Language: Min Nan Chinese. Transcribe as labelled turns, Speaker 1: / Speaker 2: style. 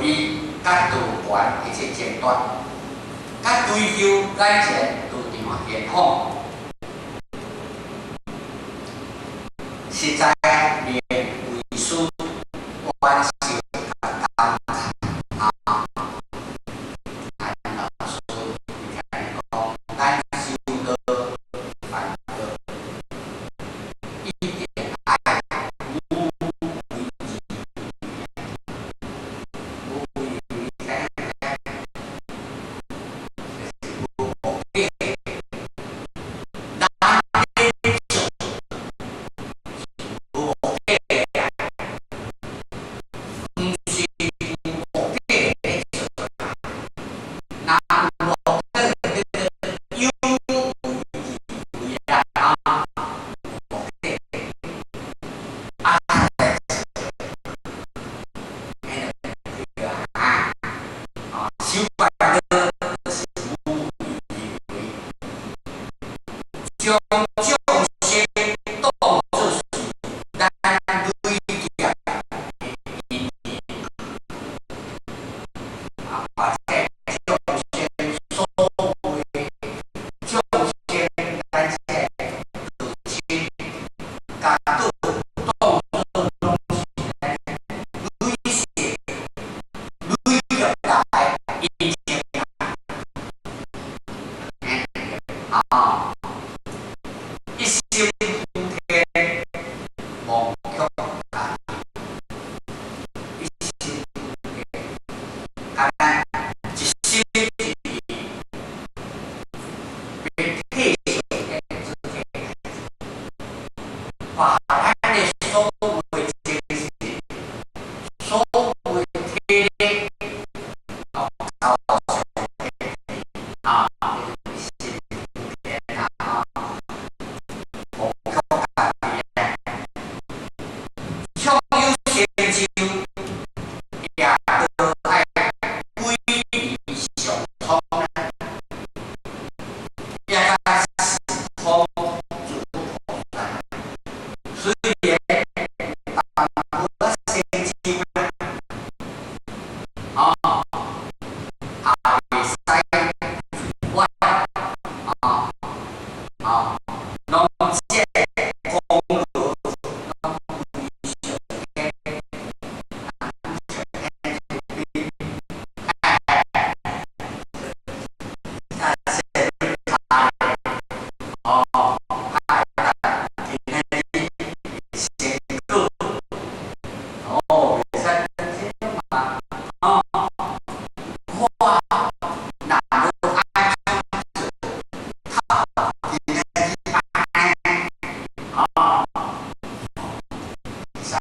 Speaker 1: 利佮道權一切爭端，佮追求眼前道場現況，實在令為師惋惜佮感嘆啊！陳老師伊聽講，咱修道辦道，一定愛無為而無為，你知影？就是無目的，人咧做是無目的的，毋是有目的咧做啦。若有目的，叫做有為而為啦，啊，有目的，啊，來做，彼就對啊，啊，修辦道就是無為而為，將眾生當作是咱累劫的因緣，啊，或者眾生所謂眾生，咱這道親佮道當作攏是咱累世累劫來的因緣啊，一心呼天，忘卻家己，一心呼天，敢若一心一意，欲替上天做這代誌，把咱的所有的精神、所有的體力，攏交予上天啊，一心呼天啊，忘卻家己啊，享有成就，也都愛歸於上蒼啊，也佮四方諸菩薩，雖然有淡薄仔成就啦，哦，也袂使自滿啊啊，攏這功勞攏歸上天，上天出兵，哎，啊，哦，今仔日成果，哦，袂使這嘛，哦，我若無按怎做，較今仔日按呢，哦，會使。